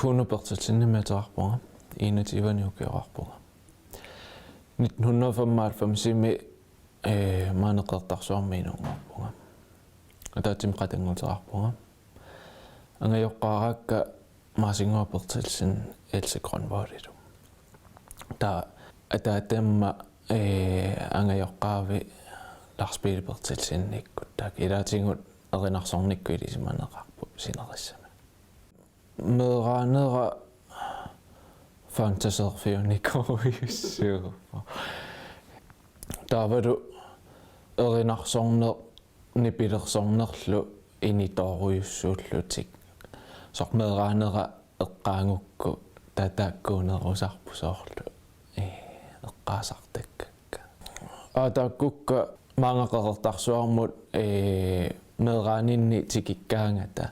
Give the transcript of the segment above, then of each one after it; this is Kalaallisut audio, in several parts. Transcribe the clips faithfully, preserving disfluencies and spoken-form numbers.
Uno Berthelsenimik ateqarpunga, enogtyvenik ukioqarpunga. Nitten hundrede og femoghalvfemsimi, eh, maani Qeqertarsuarmi inunngorpunga. Ataatsimik qatannguteqarpunga. Angajoqqaaraakka Marcin H. Berthelsen, Else Grønvoldillu. Taava ataatama, eh, angajoqqaavi Lars Peter Berthelsenikkut. Taakku ilaatigut erinarsornikkut ilisimaneqarput sinerissami. Meeraanera fantaserfiunikuujussuuvoq. Taavalu erinarsorneq nipilersornerlu initoorujussuullutik. Soorlu meeraanera eqqaagukku taava taakkuunerusarput soorlu, eh, eqqaasartakkakka. Aa, taakkukka maanga Qeqertarsuarmut, eh, meeraaninni tikikkaangata.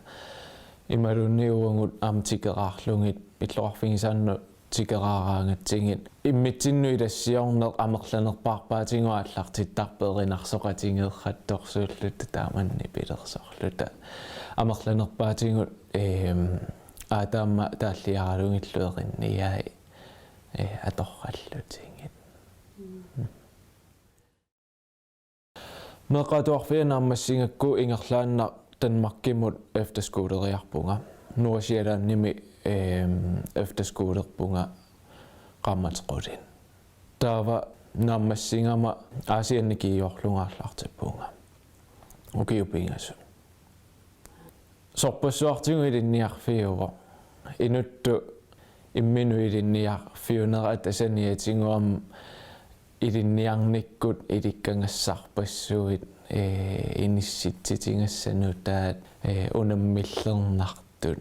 Imaluunniit uagut aamma tikeraarlugit illoqarfigisaannut tikeraaraangatsigit. Immitsinnut ilassiorneq amerlanerpaarpaatigut aallartittarpoq erinarsoqatigeeqqattorsuulluta taamani nipilersorluta. Amerlanerpaatigut, ehm, aataama taalliaralugillu erinniai, eh, atorrallutigit. Meeqqat Atuarfiat naammassigakku ingerlaannaq Danmarkimut efterskoleriarpunga. Nordsjællandimi, ehm, efterskolerpunga qaammatit qulit. Taava naammassigama Aasianni GU-rlunga aallartippunga. Ukiut pingasut. Sorpassuartigut ilinniarfiuvoq. Inuttut imminut ilinniarfiunera tassani atigoam ilinniarnikkut ilikkagassarpassuit, eh, inissitsitigassat nutaat, eh, unammillernartut.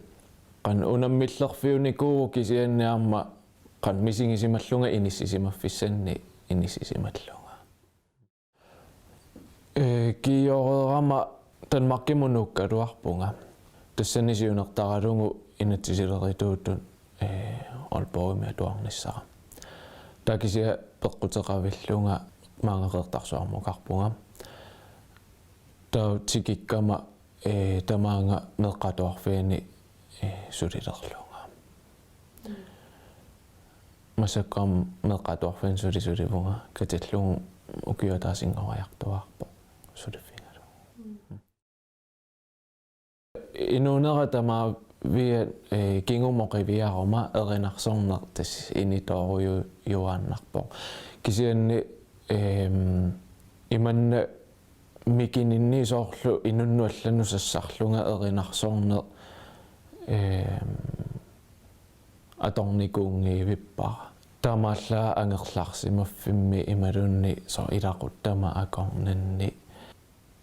Qanoq unammillerfiunikuuvoq kisianni aamma qanoq misigisimallunga inissisimaffissannik inissisimallunga. Eh, GU-reerama Danmarkimut nuukkaluarpunga. Tassani siunertaralugu inatsisilerituutut, eh, Aalborgimi atuarnissara. Taava kisianni peqquteqavillunga maanga Qeqertarsuarmukarpunga. Taava tikikkama, eh, tamaanga Meeqqat Atuarfianni, eh, sulilerlunga. Massakkut aamma Meeqqat Atuarfianni sulisulivunga, katillugu ukioq ataasinngoriartuaarpoq suliffigalugu. Inuunera tamaaviat, eh, kingumut qiviaruma erinarsorneq tassa initooruju-, juaannarpoq. Kisianni, ehm, imanna mikininni soorlu inunnut allanut sassarlunga erinarsorneq, ehm, atornikuunngivippara. Taamaallaat angerlarsimaffimmi imaluunniit soorlu ilaquttama akornanni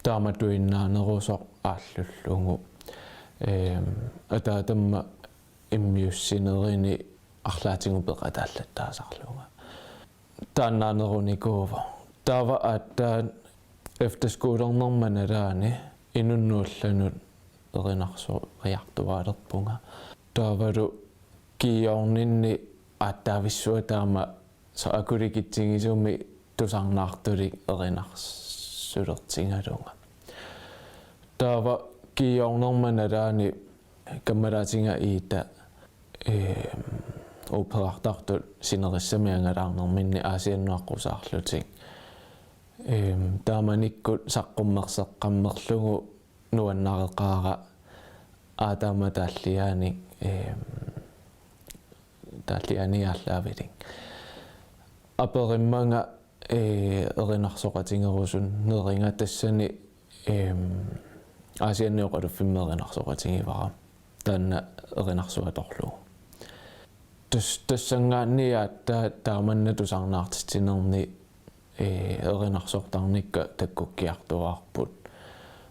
taamatuinnaanerusoq aallullugu. Ehm, ataatama immiussinerini arlaatigut peqataallattaasarlunga. Taannaanerunikuuvoq. Taava aatsaat efterskolernerma nalaani inunnut allanut erinarsoriartuaalerpunga. Taavalu GU-rninni aatsaavissuaq taama soorlu akulikitsigisumik tusarnaartulik erinarsulertigalunga. Taava GU-rnerma nalaani kammalaatiga Ida, ehm, operartartut sinerissami angalaarnerminni Aasiannut aqqusaarlutik. Ehm, taamanikkut saqqummerseqqammerlugu nuannareqaara aatama taalliaanik, ehm, taalliaaniit aallaavilik. Aperimmanga, eh, erinarsoqatigerusunneriga tassani, ehm, Aasianni oqaluffimmi erinarsoqatigivara. Taanna erinarsuaq atorlugu. Tas-, tassanngaanniit aatsaat taamanna tusarnaartitsinerni, eh, erinarsortarnikka takkukkiartuaarput.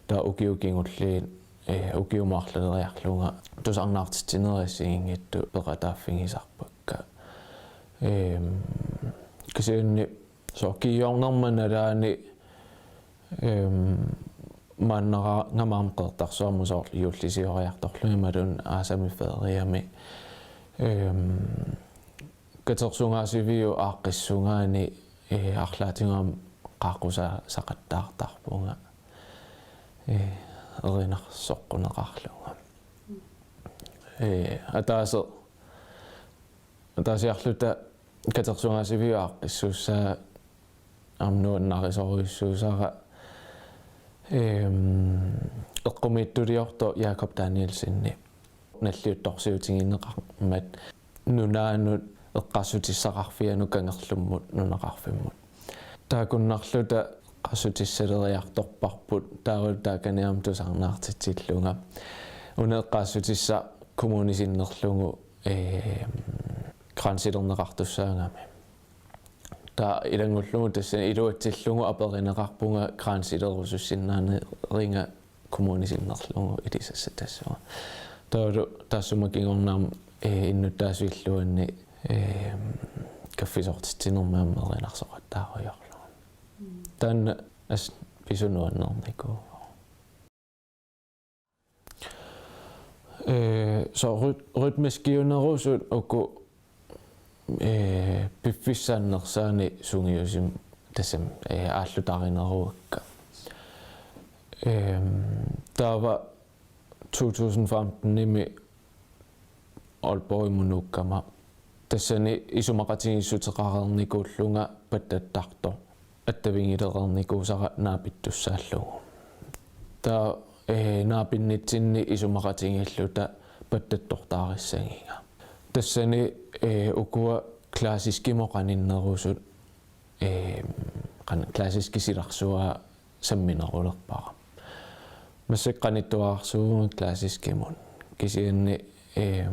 Taava ukiut kingulliit, eh, ukiumut arlaleriarlunga tusarnaartitsinerit assigiinngitsut peqataaffigisarpakka. Ehm, kisianni soorlu GU-rnerma nalaani, ehm, maannaraangama aamma Qeqertarsuarmut soorlu juullisioriartorlunga imaluunniit aasami feriami. Ehm, katersugaasiviup aaqqissugaani, eh, arlaatigut aamma qaaqqusaasaqattaartarpunga, eh, erinarsoqquneqarlunga. Eh, ataaseq Ataasiarluta katersugaasiviup aaqqissuussaa aamma nuannarisorujussuusara, ehm, eqqumiitsuliortoq Jakob Danielsenip nalliuttorsiutigineqarmat nunaannut eqqaassutissaqarfianut kangerlummut nunaqarfimmut. Taakkunnarluta eqqaassutissaleriartorparput taavalu taakaniarmi tusarnaartitsillunga. Una eqqaassutissaq kommuni sinnerlugu, ehm, grænselerneqartussaagami. Taava ilanngullugu tassani iluatsillugu aperineqarpunga grænselerussussinnaaneq ringa kommuni sinnerlugu ilisassat tassunga. Taavalu taassuma kingorna aamma, eh, innuttaasut illuanni, eh, kaffisoortitsinermi aamma erinarsoqattaarujoorlugu. Taanna assut pisut nuanneernikuuvoq. Eh, soorlu ryt-, rytmiskiunerusut uku, eh, piffissap annersaani sungiusim-, tassami, eh, aallutarineruakka. Ehm, taava to tusind femten-imi Aalborgimut nuukkama. Tassani isumaqatigiissuteqareernikuullunga pattattartoq attavigilereernikuusara naapittussaallugu. Taava, eh, naapinnitsinni isumaqatigiilluta pattattortaarissagiga. Tassani, eh, ukua klassiskimut qaninnerusut, eh, qan-, klassiskip silarsuaa samminerulerpara. Massakkut qanittuararsuuvunga klassiskimut. Kisianni, eh,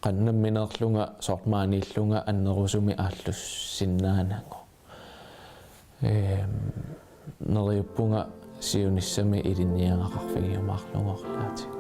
qan-, nammineerlunga soorlu maaniillunga annerusumik aallussinnaanagu. Ehm, neriuppunga siunissami ilinniagaqarfigiumaarlugu arlaatigut.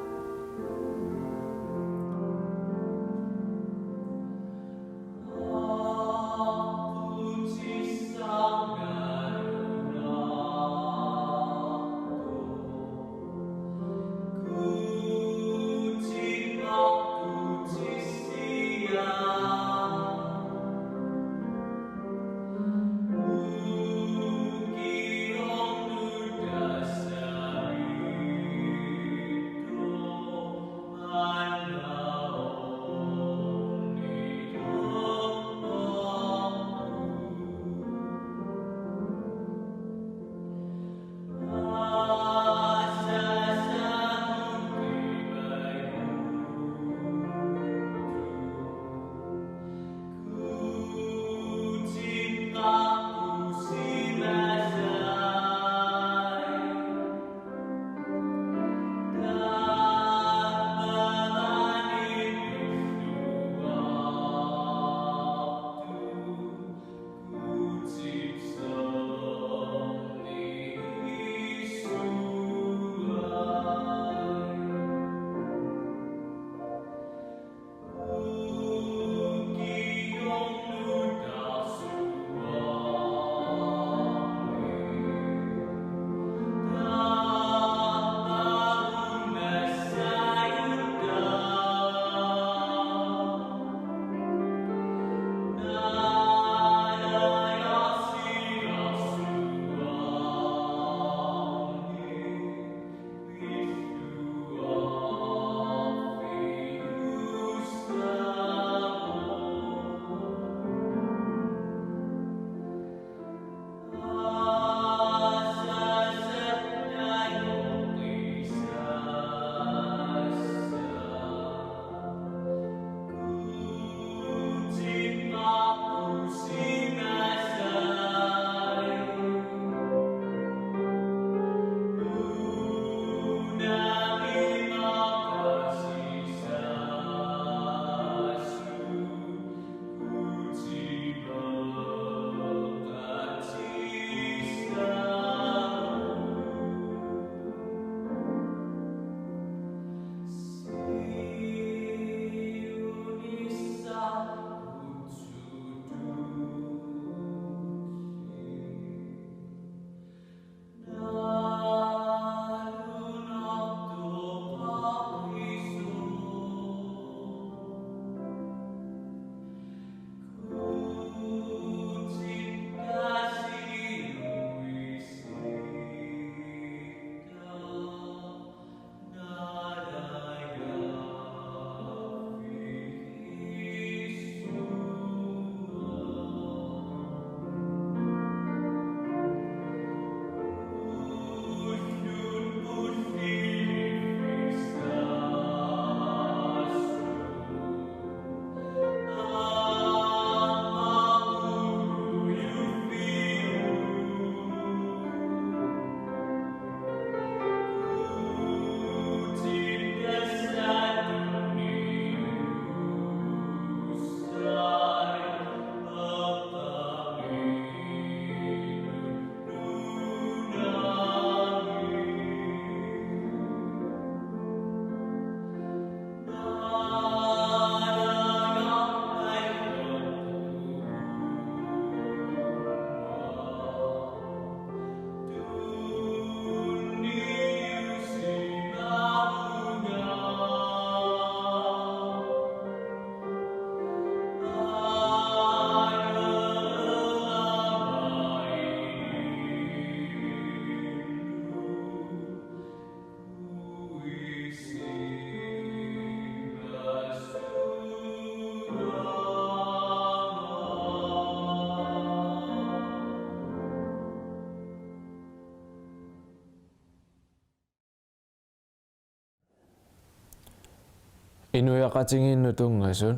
Inuiaqatigiinnut tunngasut,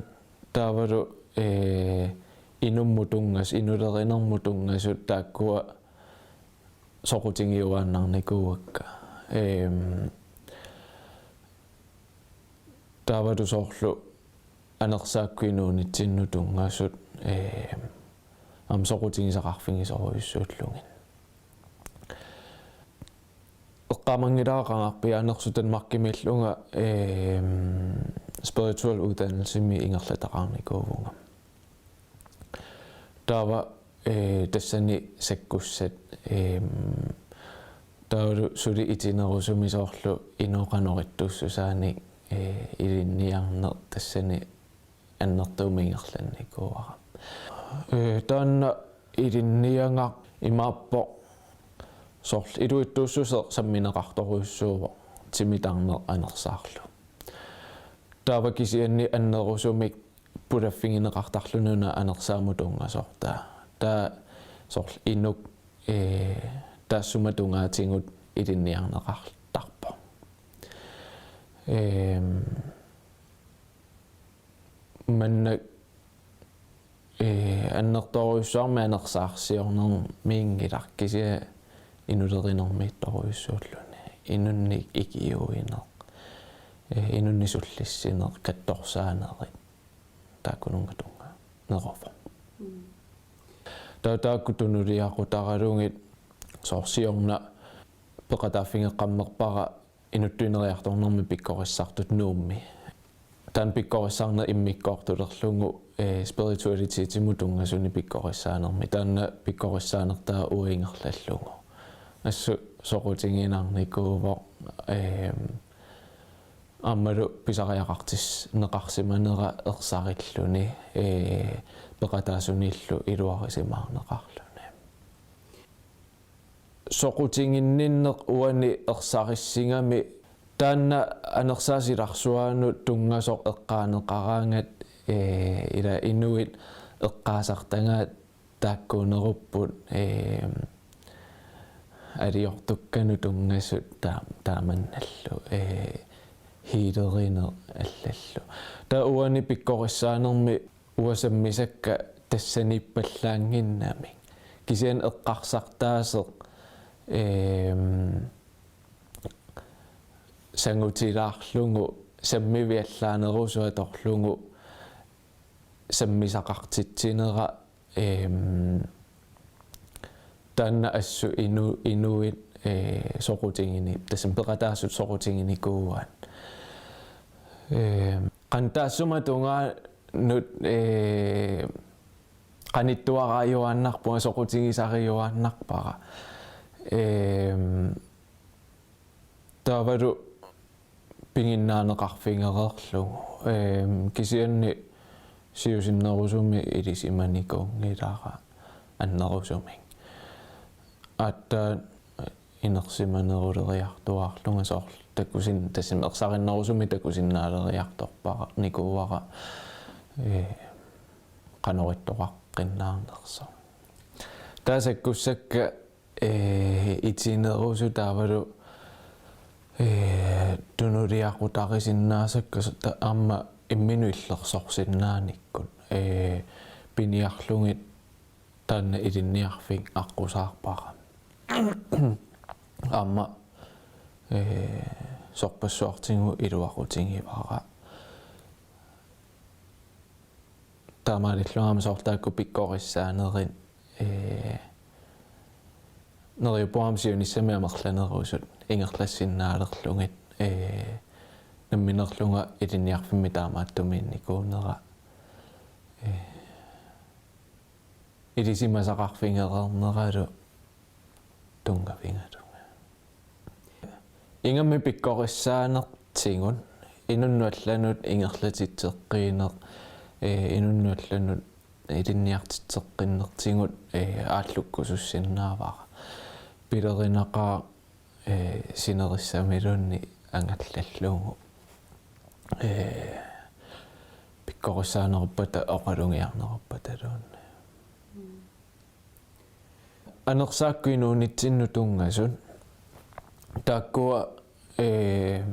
taavalu, ee, inummut tunngas-, inulerinermut tunngasut taakkua soqutigiuaannarnikuuakka. Eem, taavalu soorlu anersaakkut inuunitsinnut tunngasut, eem, aamma soqutigisaqarfigisorujussuullugit. Eqqaamanngilara qangarpiaanersoq Danmarkimiillunga, eem, spirituel uddannelsemi ingerlataqarnikuuvunga. Taava, ee, tassani sakkussat, eem, taavalu suli itinerusumik soorlu inuk qanoq ittuussusaanik, ee, ilinniarneq tassani annertuumik ingerlannikuuara. Ee, taanna ilinniagaq imaappoq soorlu iluitsuussuseq sammineqartorujussuuvoq timitarneq anersaarlu. Taava kisianni annerusumik pulaffigineqartarluni una anersaamut tunngasortaa. Taava soorlu inuk, ee, taassuma tungaatigut ilinniarneqartarpoq. Eem, manna, ee, annertoorujussuarmik anersaarsiornermiinngilaq kisianni inulerinermiittorujussuulluni. Inunnik ikiuineq, ee, inunnik sullissineq, katsorsaanerit. Taakkununnga tunnganeruvoq. Mm. Taava taakku tunuliaqutaralugit soorlu siorna peqataaffigeqqammerpara inuttuinneriartornermi pikkorissartut Nuummi. Taanna pikkorissarneq immikkoortulerlugu, ee, spiritualitetsimut tunngasunik pikkorissaanermi. Taanna pikkorissaanertaa uanga ingerlallugu. Assut soqutiginarnikuuvoq, eem, aammalu pisariaqartinneqarsimanera ersarilluni, ee, peqataasuniillu iluarisimaarneqarluni. Soqutiginninneq uani ersarissigami taanna anersaat silarsuanut tunngasoq eqqaaneqaraangat, ee, ila inuit eqqaasartagaat taakkuunerupput, ee, aliortukkanut tunngasut taa-, taamannallu, ee, healerineq allallu. Taava uani pikkorissaanermi uanga sammisakka tassaniippallaannginnamik. Kisianni eqqarsartaaseq, eem, sangutilaarlugu sammiviallaanerusua torlugu sammisaqartitsinera, eem, taanna assut inu-, inuit, ee, soqutigini-, tassami peqataasut soqutiginikuuaat. Eem, qanoq taassuma tungaanut, ee, qanittuaraajuaannarpunga soqutigisarijuaannarpara. Eem, taavalu piginnaaneqarfigereerlugu. Eem, kisianni siusinnerusumik ilisimanikuunngilara annerusumik. Aatsaat inersimaneruleriartuaarlunga soorlu takusin-, tassami ersarinnerusumik takusinnaaleriartorparanikuuara, ee, qanoq ittoqaqqinnaarnersoq. Taava sakkussakka ee, itinerusut taavalu, ee, tunuliaqutarisinnaasakka s-, ta-, aamma imminut illersorsinnaanikkut, ee, piniarlugit taanna ilinniarfik aqqusaarpara. Aamma, ee, sorpassuartigut iluaqutigivara. Taamaalillunga aamma soorlu taakku pikkorissaanerit, ee, neriuppunga aamma siunissami amerlanerusut ingerlassinnaalerlugit, ee, nammineerlunga ilinniarfimmi taamaattumiinnikuunera, ee, ilisimasaqarfigereerneralu tunngavigalunga. Ingammik pikkorissaanertigut inunnut allanut ingerlatitseqqiineq, ee, inunnut allanut ilinniartitseqqinnertigut, ee, aallukkusussinnaavara. Pilerinaqaaq, ee, sinerissamiluunniit angallallugu. Ee, pikkorissaaneruppata oqalugiarneruppataluunniit. Anersaakkut inuunitsinnut tunngasut. Taakkua, ee,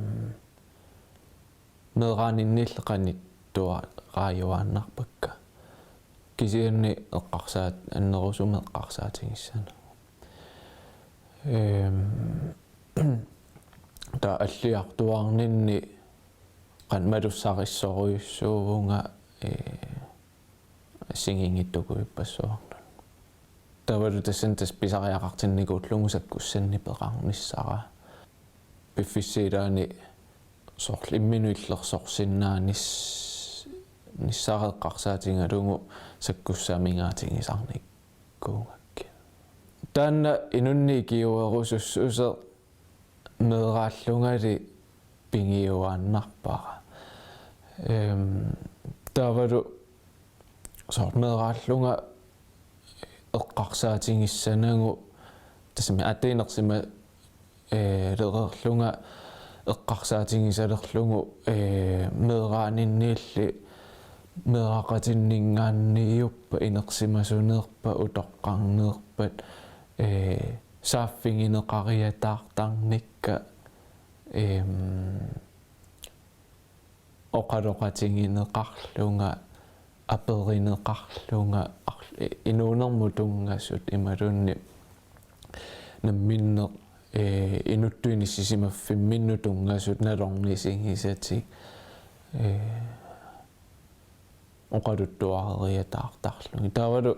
meeraaninniilli qanittuaraajuaannarpakka. Kisianni eqqarsaat-, annerusumik eqqarsaatigissanagu. Ehm, taava alliartuaarninni qanoq malussarissorujussuuvunga, eh, siginngitsukujuppassuarnut. Taavalu tassani tassa pisariaqartinnikuullugu sakkussannik peqarnissara. Piffissap ilaani soorlu imminut illersorsinnaanis-, -nissara eqqarsaatigalugu sakkussamigaatigisarnikkuugakkit. Taanna inunnik ikiuerusussuseq meeraallungali pigiuaannarpara. Ehm, taavalu soorlu meeraallunga eqqarsaatigissanagu tassami aatsaat inersimalerlunga eqqarsaatigisalerlugu, eh, meeraaninniilli meeraqatinninngaanniippat inersimasuneerpat utoqqarneerpat, eh, saaffigineqariataartarnikka, ehm, oqaloqatigineqarlunga, aperineqarlunga, arl-, inuunermut tunngasut imaluunniit namminneq, eh, inuttut inissisimaffimminnut tunngasut nalornisigisatik, eh, oqaluttuareriataartarlugit. Taavalu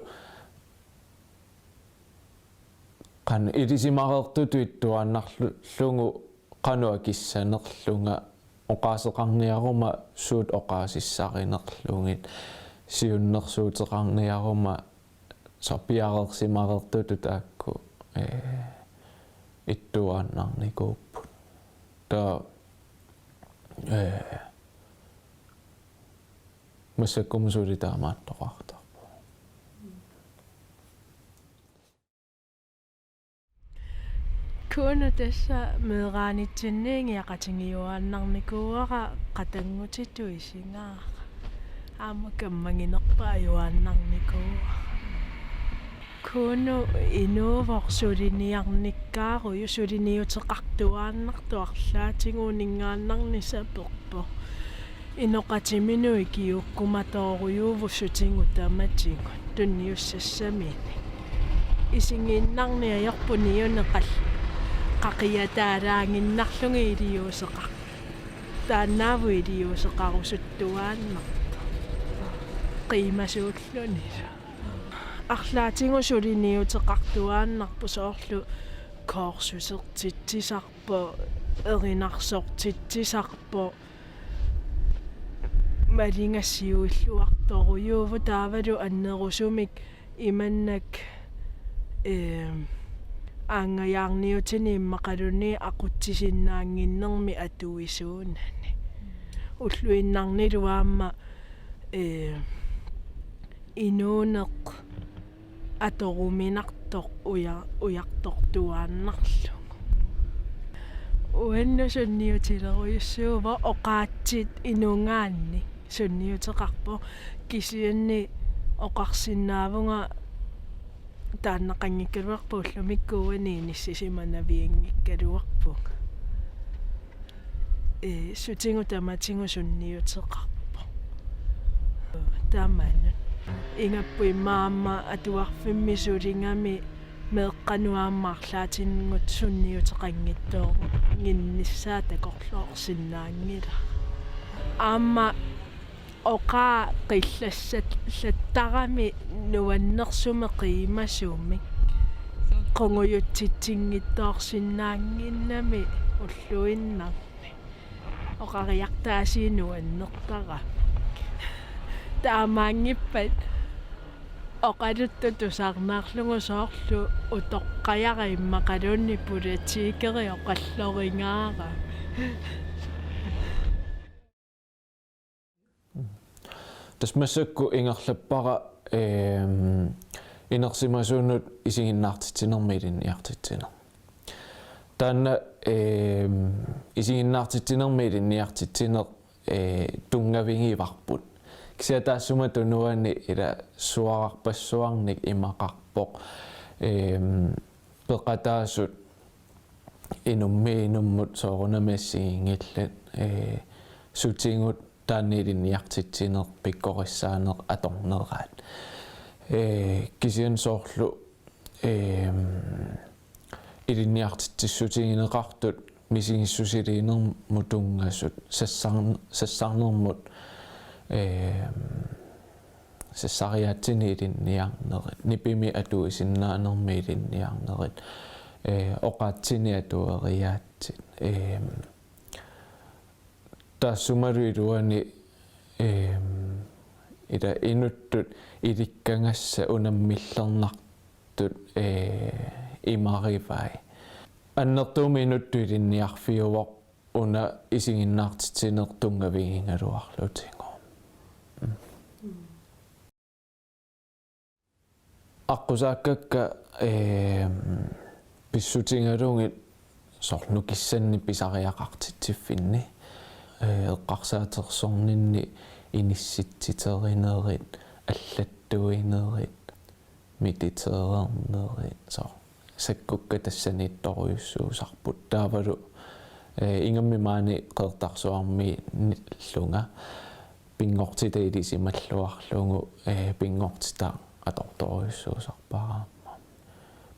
qanoq ilisimareertutut ittuaannarlugu qanoq akissanerlunga oqaaseqarniaruma suut oqaasissarinerlugit, siunnersuuteqarniaruma soorlu piareersimareertutut taakku, eh, ittuaannarnikuupput. Taava, eh, massakkumut suli taamaattoqartarpoq. Kuno tassa meeraanitsinniigiaqatigiuaannarnikuuara qatanngutitut isigaara. Aamma kammaginerpaat ajuaannarnikuuara. Kuno inuuvoq suliniarnikkaarujuk, suliniuteqartuaannartoq arlaatigut uninngaannarnissaq aperpoq. Inoqatiminut ikiuukkumatoorujuuvoq sutigut tamatigut tunniussassaminnik. Isigiinnarniarput niuni qal-, qaqiataalaannginnarlugit iliuuseqar-, taannaavoq iliuuseqarusuttuaannartoq. Qiimasuullunilu. Arlaatigut suliniuteqartuaannarpoq soorlu kursusertitsisarpoq, erinarsortitsisarpoq, maligassiuilluartorujuuvoq taavalu annerusumik imannak, ehm, aanngajaarniutini immaqaluunniit aqutsisinnaannginnermik atuisuunani. Ulluinnarnilu aamma, ehm, inuuneq atoruminartoq uja-, ujartortuaannarlugu. Uannut sunniutilerujussuuvoq oqaatsit inunngaanniit sunniuteqarpoq, kisianni oqarsinnaavunga taannaqanngikkaluarpoq ullumikkut uani inissisimanavianngikkaluarpunga. Ee, sutigut tamatigut sunniuteqarpoq. Taamaannut. Ingapput immaqa aamma atuarfimmi suligami meeqqanut aamma arlaatigut sunniuteqanngitsoornginnissaa takorloorsinnaanngilaq. Aamma oqaa qillassat-, -lattarami nuannersumik qiimasumik. Qungujutsitsinngitsoorsinnaannginnami ulluinnarni. Oqariartaasiit nuannertaramik. Taamaanngippat oqaluttut tusarnaarlugu soorlu utoqqajara immaqaluunniit politikeri oqallorigaara. Tassa massakkut ingerlappara, ehm, inersimasunut isiginnaartitsinermik ilinniartitsineq. Taanna, ehm, isiginnaartitsinermik ilinniartitsineq, eh, tunngavigivarput. Kisianni taassuma tunuani ila suaarpassuarnik imaqarpoq. Ehm, peqataasut inummiit inummut soorunami assigiinngillat, ee, sutigut taanna ilinniartitsineq pikkorissaaneq atorneraat. Ee, kisianni soorlu, eem, ilinniartitsissutigineqartut misigissusiliinermut tunngasut sassarn-, sassarnermut, eem, sassariaatsinni ilinniarnerit, nipimik atuisinnaanermik ilinniarnerit, ee, oqaatsinik atueriaatsit, eem, taassumalu iluani, eem, ila inuttut ilikkagassat unammillernartut, ee, imarivai. Annertuumik inuttut ilinniarfiuvoq una isiginnaartitsineq tunngavigigaluarlutigu. Mm. Aqqusaakkakka, eem, pissutigalugit soorlu nukissannik pisariaqartitsiffinni, ee, eqqarsaatersorninni inissitserinerit, allattuinerit, mediterernerit, soorlu sakkukka tassaniittorujussuusarput. Taavalu, ee, ingammik maani Qeqertarsuarmiinnillunga pinngortitaq ilisimalluarlugu, ee, pinngortitaq atortorujussuusarpara aamma.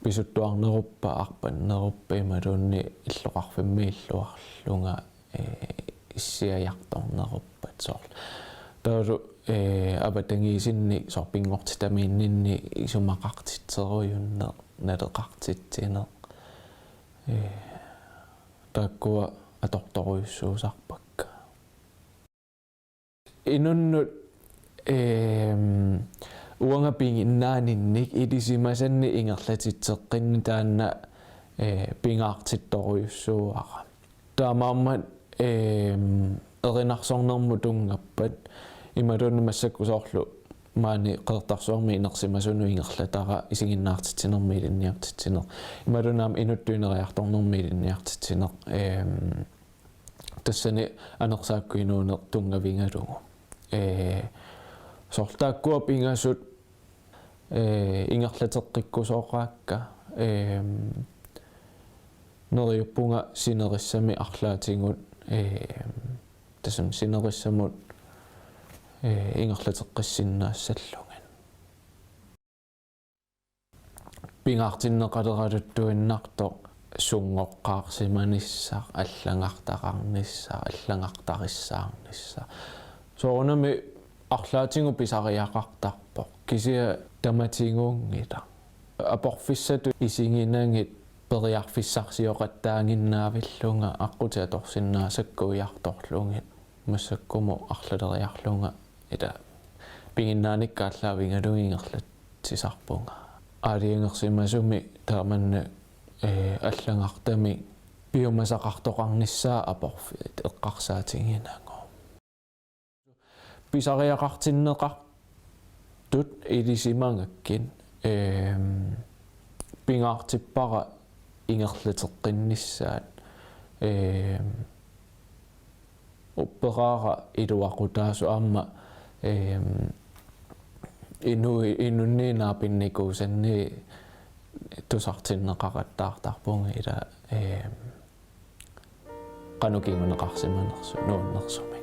Pisuttuarneruppat, arpanneruppat imaluunniit illoqarfimmi illuarlunga, ee, issiajartorneruppat soorlu. Taavalu, ee, avatangiisinni soorlu pinngortitamiinninni isumaqartitserujunneq, naleqartitsineq. Ee, taakkua atortorujussuusarpakka. Inunnut, eem, uanga piginnaaninnik ilisimasannik ingerlatitseqqinneq taanna, ee, pingaartittorujussuuara. Taamaammat, eem, erinarsornermut tunngappat imaluunniit massakkut soorlu maani Qeqertarsuarmi inersimasunut ingerlatara isiginnaartitsinermik ilinniartitsineq. Imaluunniit aamma inuttut ineriartornermik ilinniartitsineq. Eem, tassani anersaakkut inuuneq tunngavigalugu. Ee, soorlu taakkua pingasut, ee, ingerlateqqikkusooqaakka, eem, neriuppunga sinerissami arlaatigut, eem, tassami sinerissamut, ee, ingerlateqqissinnaassallugit. Pingaartinneqaleraluttuinnartoq sunngoqqaarsimanissaq, allagartaqarnissaq, allagartarissaarnissaq. Soorunami arlaatigut pisariaqartarpoq. Kisianni tamatiguunngilaq. Aporfissatut isiginagit periarfissarsioqattaaginnaavillunga aqqutit atorsinnaasakka ujartorlugit. Massakkumut arlaleriarlunga ila piginnaanikka aallaavigalugit ingerlatsisarpunga. Aalajangersimasumi taamannak, ee, allagartamik piumasaqartoqarnissaa aporfiit eqqarsaatiginagu. Pisariaqartinneqartut ilisimagakkit, eem, pingaartippara ingerlateqqinnissaat, eem, upperaara iluaqutaasoq aamma, eem, inu-, inunnik naapinnikuusannik tusartinneqaqattaartarpunga ila, eem, qanoq kinguneqarsimanersoq nuannersumik.